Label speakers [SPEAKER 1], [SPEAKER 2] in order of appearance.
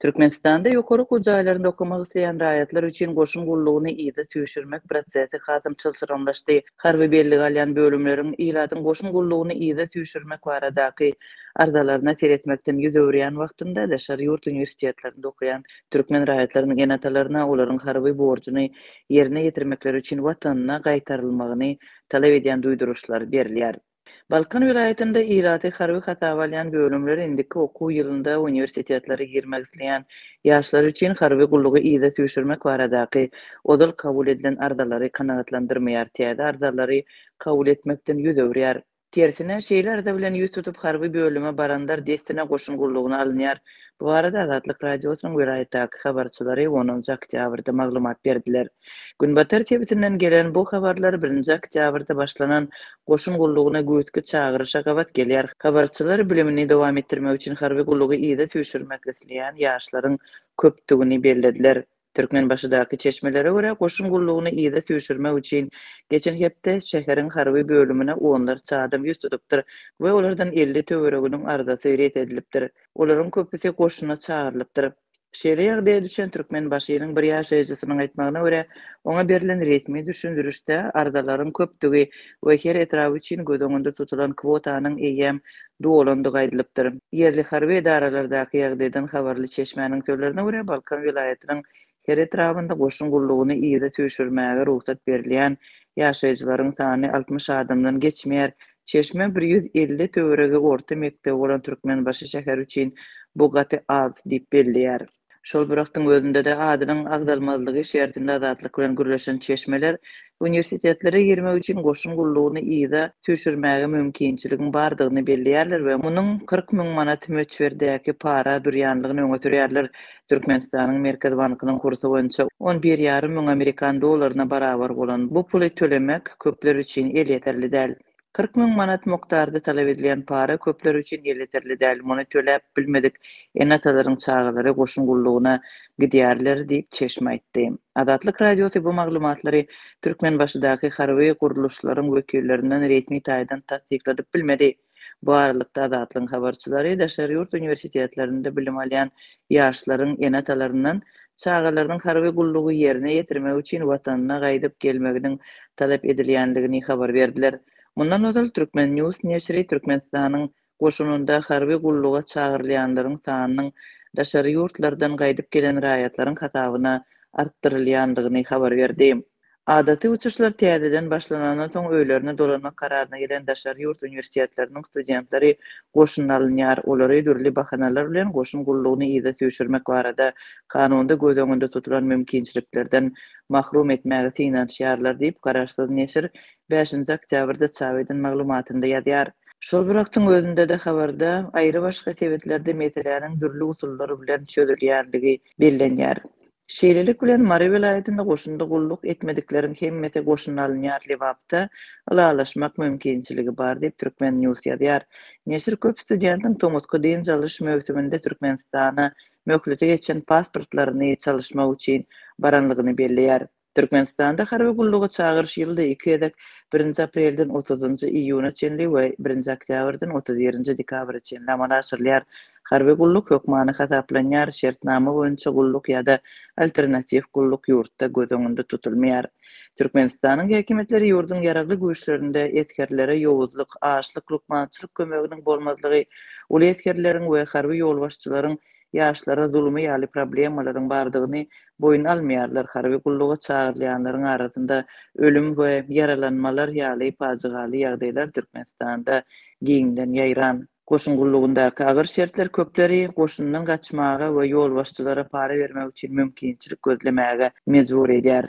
[SPEAKER 1] Türkmenistanda ýokary okuw jaýlarynda okamak isleýän raýatlar üçin goşun gullugyny yza süýşürmek prosesi hasam çylşyrymlaşdy. Harby bellige alýan bölümleriň ilatyň goşun gullugyny yza süýşürmek baradaky arzalaryna seretmekden ýüz öwürýän wagtynda daşary ýurt uniwersitetlerinde okaýan türkmen raýatlarynyň ene-atalaryna olaryň harby borjuny ýerine ýetirmekleri üçin watanyna gaýtarylmagyny talap edýän duýduryşlar berilýär. Balkan welaýatynda ilaty harby hasaba alýan bölümler indiki okuw ýylynda uniwersitetlere girmek isleýän ýaşlar üçin harby gullugy yza süýşürmek baradaky ozal kabul edilen arzalary kanagatlandyrmaýar, täze arzalary kabul etmekden ýüz öwürýär. Tersine, şeýle arza bilen ýüz tutup harby bölüme baranlar dessine goşun gullugyna alynýar. Bu barada Azatlyk Radiosynyň welaýatdaky habarçylary onunjy oktýabrda maglumat berdiler. Günbatar sebitinden gelen bu habarlar birinji oktýabrda başlanan goşun gullugyna güýzki çagyryşa gabat gelýär. Habarçylar bilimini dowam etdirmek üçin harby gullugy yza süýşürmek isleýän ýaşlaryň köpdügini bellediler. Türkmenbaşydaky çeşmelere görä, goşun gullugyny yza süýşürmek üçin geçen hepde şäheriň harby bölümine onlarça adam ýüz tutupdyr we olardan 50 töwereginiň arzasy ret edilipdir. Olaryň köpüsi goşuna çagyrylypdyr. Şeýle ýagdaýa düşen Türkmenbaşynyň bir ýaşaýjysynyň aýtmagyna görä, oňa berlen resmi düşündirişde arzalaryň köpdügi we her etrap üçin göz öňünde tutulan kwotanyň eýýäm dolandygy aýdylypdyr. Ýerli harby edaralardaky ýagdaýdan habarly çeşmäniň sözlerine görä, Balkan welaýatynyň her etrabynda goşun gullugyny yza süýşürmäge rugsat berilýän ýaşaýjylaryň sany 60 adamdan geçmeýär. Çeşme 150 töweregi orta mekdebi bolan Türkmenbaşy şäheri üçin bu gaty az diýip belleýär. Şol bir wagtyň özünde-de adynyň agzalmazlygy şertinde Azatlyk bilen gürleşen çeşmeler uniwersitetlere girmek üçin goşun gullugyny yza süýşürmäge mümkinçiligiň bardygyny belleýärler we munuň 40 müň manat möçberdäki para durýanlygyny öňe sürýärler. Türkmenistanyň Merkezi bankynyň kursy boýunça on bir ýarym müň amerikan dollaryna barabar bolan bu puly tölemek köpler üçin elýeterli däl. 40 müň manat mukdarda talap edilýän para köpler üçin elýeterli däl, muny töläp bilmedik ene-atalaryň çagalary goşun gullugyna gidýärler diýip, çeşme aýtdy. Azatlyk Radiosy bu maglumatlary Türkmenbaşydaky harby gurluşlaryň wekillerinden resmi taýdan tassykladyp bilmedi. Bu aralykda, Azatlygyň habarçylary daşary ýurt uniwersitetlerinde bilim alýan ýaşlaryň ene-atalaryndan çagalarynyň harby gullugy ýerine ýetirmek üçin watanyna gaýdyp gelmeginiň talap edilýändigini habar berdiler. Mundan ozal, Turkmen. News neşiri Türkmenistanyň goşunynda harby gulluga çagyrylýanlaryň sanynyň daşary ýurtlardan gaýdyp gelen raýatlaryň hasabyna artdyrylýandygyny habar berdi. Adaty uçuşlar täzeden başlanandan soň öýlerine dolanmak kararyna gelen daşary ýurt uniwersitetleriniň studentleri goşuna alynýar. Olary dürli bahanalar bilen goşun gullugyny yza süýşürmek barada kanunda göz öňünde tutulan mümkinçiliklerden mahrum etmäge synanyşýarlar diýip, garaşsyz neşir bäşinji oktýabrda çap eden maglumatynda ýazýar. Şol bir wagtyň özünde-de habarda aýry-başga sebitlerde meseläniň dürli usullar bilen çözülýänligi bellenýär. Şeýlelik bilen, Mary welaýatynda goşunda gulluk etmedikleriň hemmesi goşuna alynýar, Lebapda ylalaşmak mümkinçiligi bar diýip, Turkmen. News ýazýar. Neşir köp studentiň tomusky dynç alyş möwsüminde Türkmenistana möhleti geçen pasportlaryny çalyşmak üçin baranlygyny belleýär. Türkmenistanda harby gulluga çagyryş ýylda iki gezek, birinji aprelden otuzynjy iýuna çenli we birinji oktýabrdan 31-nji dekabra çenli amala aşyrylýar. Harby gulluk hökmany hasaplanýar, şertnama boýunça gulluk ýa-da alternatiw gulluk ýurtda göz öňünde tutulmaýar. Türkmenistanyň häkimiýetleri ýurduň Ýaragly Güýçlerinde esgerlere ýowuzlyk, açlyk, lukmançylyk kömeginiň bolmazlygy, uly esgerleriň we harby ýolbaşçylaryň ýaşlara zulumy ýaly problemalaryň bardygyny boýun almaýarlar, harby gulluga çagyrylýanlaryň arasynda ölüm we ýaralanmalar ýaly pajygaly ýagdaýlar Türkmenistanda giňden ýaýran. Goşun gullugyndaky agyr şertler köpleri goşundan gaçmaga we ýolbaşçylara para bermek üçin mümkinçilik gözlemäge mejbur edýär.